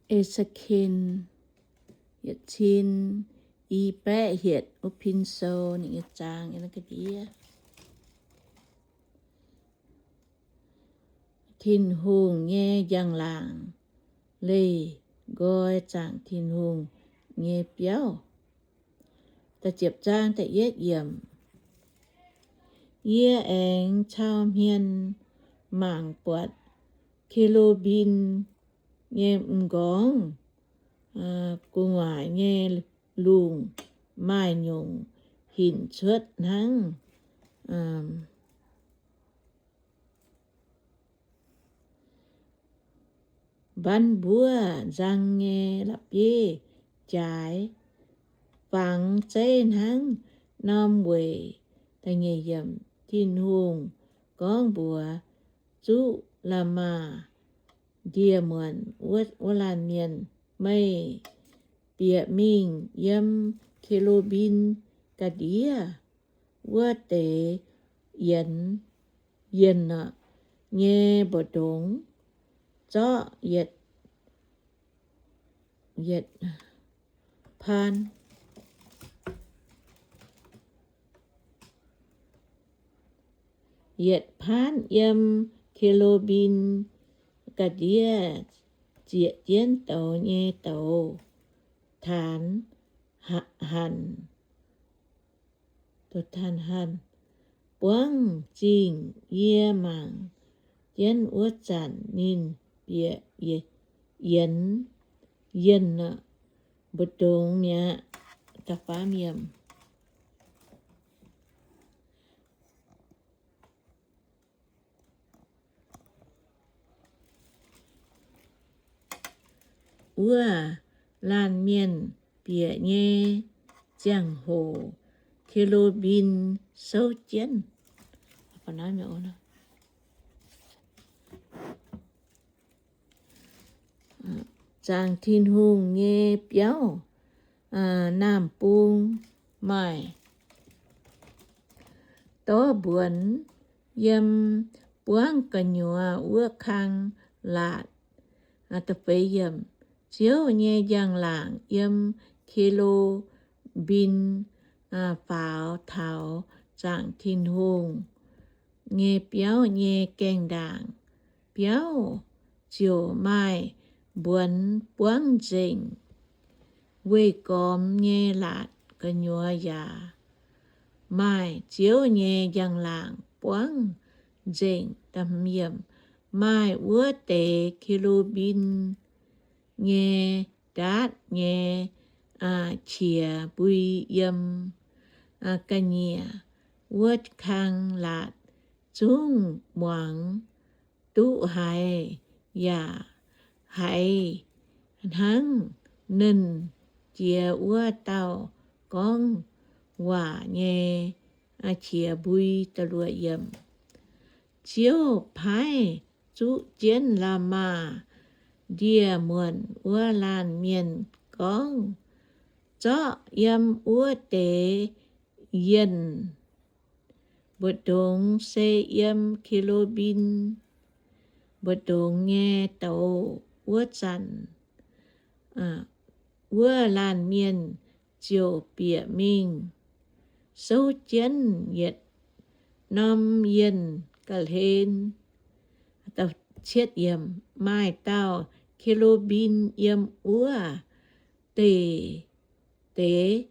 E^se^ken yietc cin i baeqv hietc wuov pin sou ninh nyei zaang yiem ga'ndiev. Tin-Hungh nyei njang-laangc leih nqoi zaangc Tin-Hungh nyei biauv. Da'ziepc zaang da'yietv yiemc. Yie aengx cau hmien mangc buatc ke^lu^mbim nyei m'nqorngv gu'nguaaic nyei lungh maaih nyungc hinc cuotv hnangv mbanv mbuov nzang nyei la'bieiv-jaaix, fangx zeiv hnangv norm weic. Tin-Hungh gorngv mbuox zuqv la'maah ndie-muonc wuov laanh mienh, Meih bieqc mingh yiem ke^lu^mbim ga'ndiev wuov deix yienc, yienh nyei mbu'ndongx zorqv yietc, yietc paan, yietc paan yiem ke^lu^mbim ga'ndiev zieqc jienv douz nyei douz taanx hanc, douz taanx hanc buangv zingh. Yie mangc jienv wuov zanc ninh bieqc yienc, yienh mbu'ndongx mi'aqv. Wuov laanh mienh bieqc nyei ziangh hoc, ke^lu^mbim souv jienv. Zaangc Tin-Hungh nyei biauv. Naamh bung maaih dorv mbuonx yiem buangv gu'nyuoz wuov kang laatc. Ziouv nyei njang-laangc yiem ke^lu^mbim faaux taux zaangc Tin-Hungh nyei biauv nyei gaengh ndaangc. Biauv ziouc maaih mbuonx buangv nzengc. Weih gormx nyei laatc gu'nyuoz yaac maaih Ziouv nyei njang-laangc buangv nzengc. Maaih wuov deix ke^lu^mbim nyei ndaatv nyei qiex mbui yiem ga'nyiec wuov kang laatc zungv muangx duqv haiz, yaac haiz hnangv Nernh Jiex wuov dauh gorngv waac nyei qiex mbui. Ziouv paaiv zuqv jienv la'maah ndie-muonc wuov laanh mienh gorngv, Zorqv yiem wuov deix yienh mbu'ndongx, se yiem ke^lu^mbim mbu'ndongx nyei douz wuov zanc. Wuov laanh mienh ziouc bieqc mingh souv jienv yietc norm yienh ga'hlen. Maaih dauh ke^lu^mbim yiem wuov deix, deix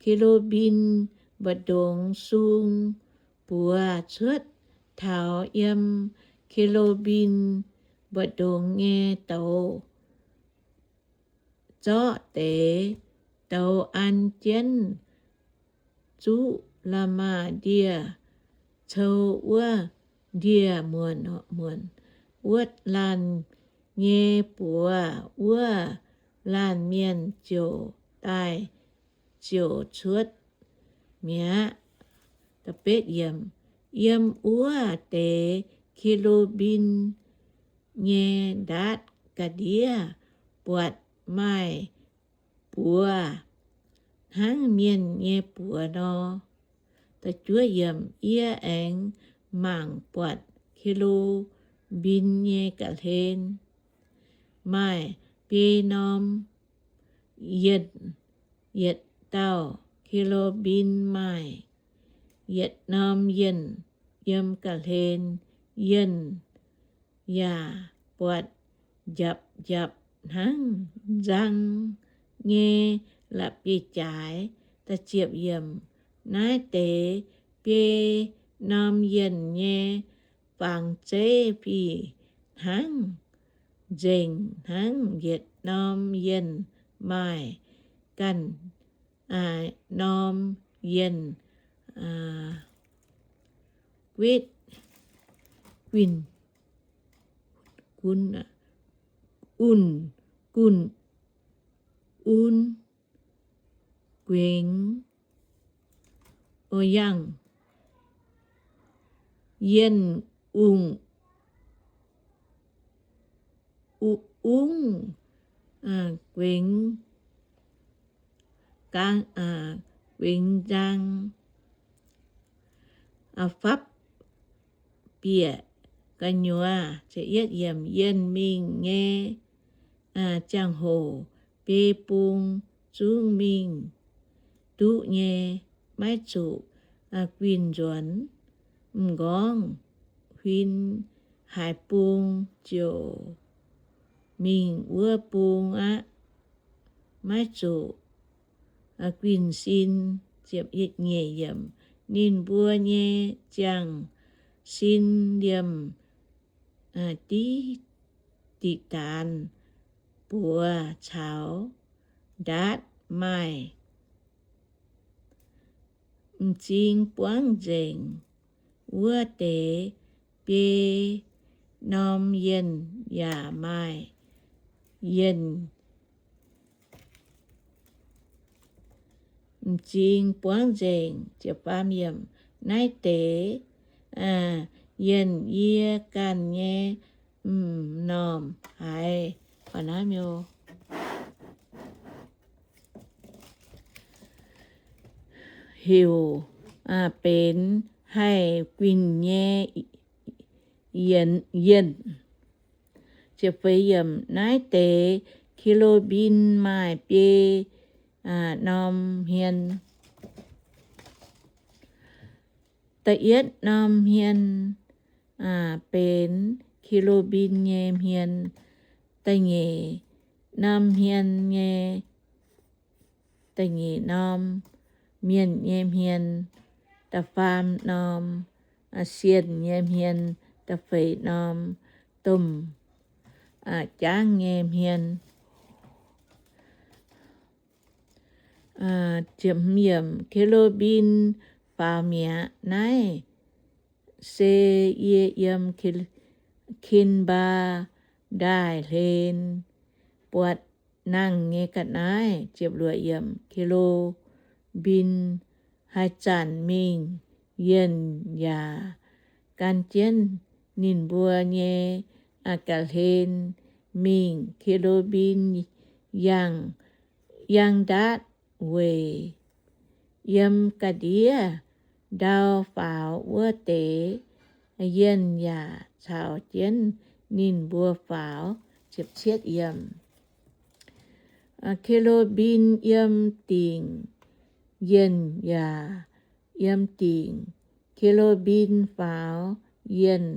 ke^lu^mbim mbu'ndongx sung buoz cuotv taux yiem ke^lu^mbim mbu'ndongx nyei douz zorqv deix douz an jienv zuqv la'maah ndie-cou wuov ndie-muonc, muonc wuov laanh nyei buoz. Wuov laanh mienh ziouc daaih ziouc cuotv mi'aqv. Yiem wuov deix ke^lu^mbim nyei ndaatv ga'ndiev buatc maaih buoz hnangv mienh nyei buoz nor. Yie aengx mangc buatc ke^lu^mbim nyei ga'hlen maaih biei norm yienh. Yietc dauh ke^lu^mbim maaih yietc norm yienh yiem ga'hlen yienh, yaac buatc njapc njapc hnangv nzang nyei la'bieiv-jaaix. Naaiv deix biei norm yienh nyei fangx zeiv fih hnangv, nzengc hnangv yietc norm yienh maaih ganh norm yienh guitv gunh, gunh, un, gunh, un, guengx, yangh, yienh, ungh, ungv, guengx, guengx nzang, fapv bieqc gu'nyuoz. Yienh mingh nyei ziangh hoc biei bung zungv mingh duqv nyei, maiv zuqc guinh nzuonx. M'nqorngv huin haaix bung ziouc mingh wuov bung aqv. Maiv zuqc guinh sin. Ninh mbuo nyei ziangh sin liemh diqv diqc daanz buoz caux ndaatv maaih m'zing buangv nzengc. Wuov deix biei norm yienh yaac maaih yienh m'zing buangv nzengc. Naaiv deix yienh yie ganh nyei m'normh haiz heuc benx haih guinh nyei yienh. Naaiv deix ke^lu^mbim maaih biei norm hmien. Da'yietv norm hmien benx ke^lu^mbim nyei hmien. Da'nyeic norm hmien nyei, da'nyeic norm mienh nyei hmien. Da'faam norm sienh nyei hmien. Da'feix norm domh jangv nyei hmien. Ke^lu^mbim faaux mi'aqv. Naaiv se yie yiem kin-mbaa ndaaih hlen buatc nangh nyei ga'naaiv. Ke^lu^mbim haaix zanc mingh, yienh yaac gan jienv ninh mbuo nyei ga'hlen mingh. Ke^lu^mbim yangh, yangh ndaatv weic yiem ga'ndiev ndau faaux wuov deix, yienh yaac caux jienv ninh mbuo faaux. Ke^lu^mbim yiem dingc, yienh yaac yiem dingc. Ke^lu^mbim faaux, yienh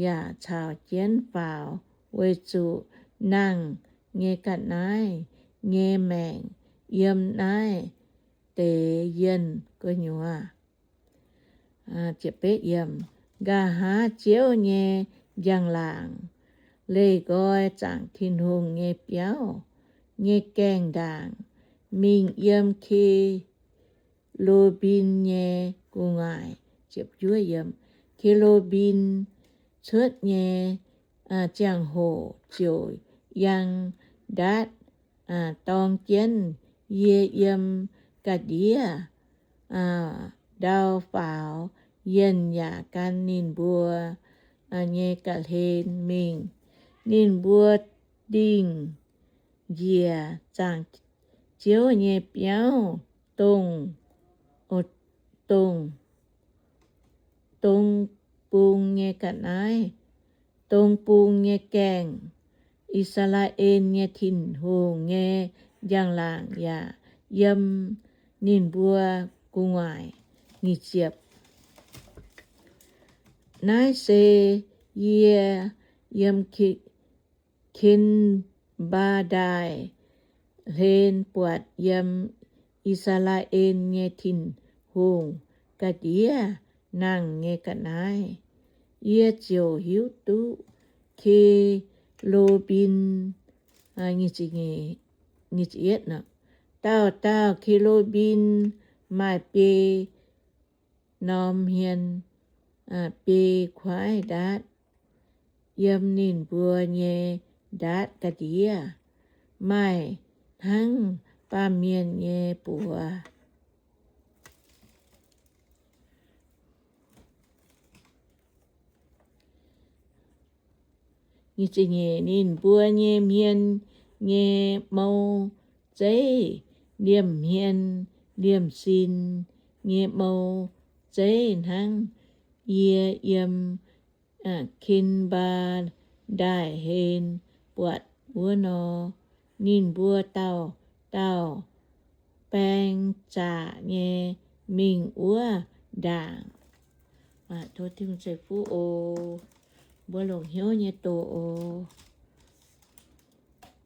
yaac caux jienv faaux, weic zuqc nangh nyei ga'naaiv nyei maengc yiem naaiv deix yienh gu'nyuoz. Nqa'haav Ziouv nyei njang-laangc, leih nqoi zaangc Tin-Hungh nyei biauv nyei gaengh ndaangc, mingh yiem ke^lu^mbim nyei gu'nguaaic. Ke^lu^mbim cuotv nyei ziangh hoc ziouc yangh ndaatv dorng jienv yie yiem ga'ndiev ndau faaux, yienh yaac gan ninh mbuo nyei ga'hlen mingh. Ninh mbuo dingh njiec zaangc Ziouv nyei biauv, dongh, dongh, dongh bung nyei ga'naaiv, dongh bung nyei gaengh, I^saa^laa^en nyei Tin-Hungh nyei njang-laangc yaac yiem ninh mbuo gu'nguaaic. Naaiv se yie yiem Kin^mbaa^ndaaih hlen buatc yiem I^saa^laa^en nyei Tin-Hungh ga'ndiev nangh nyei ga'naaiv. Yie ziouc hiuv duqv ke^lu^mbim, dauh dauh ke^lu^mbim maaih biei norm hmien, biei kuaaiv ndaatv yiem ninh mbuo nyei ndaatv ga'ndiev, maaih hnangv baamh mienh nyei buoz. Ninh mbuo nyei hmien nyei mou zeiv liemh hmien liemh sin nyei mou, zeiv hnangv yie yiem Kin^mbaa^ndaaih hlen buatc wuov nor. Ninh mbuo dauh dauh baeng zaqc nyei mingh wuov ndaangc. Tov Tin-Hungh ceix fuqv oc. Mbuo longc hnyouv nyei doqc oc.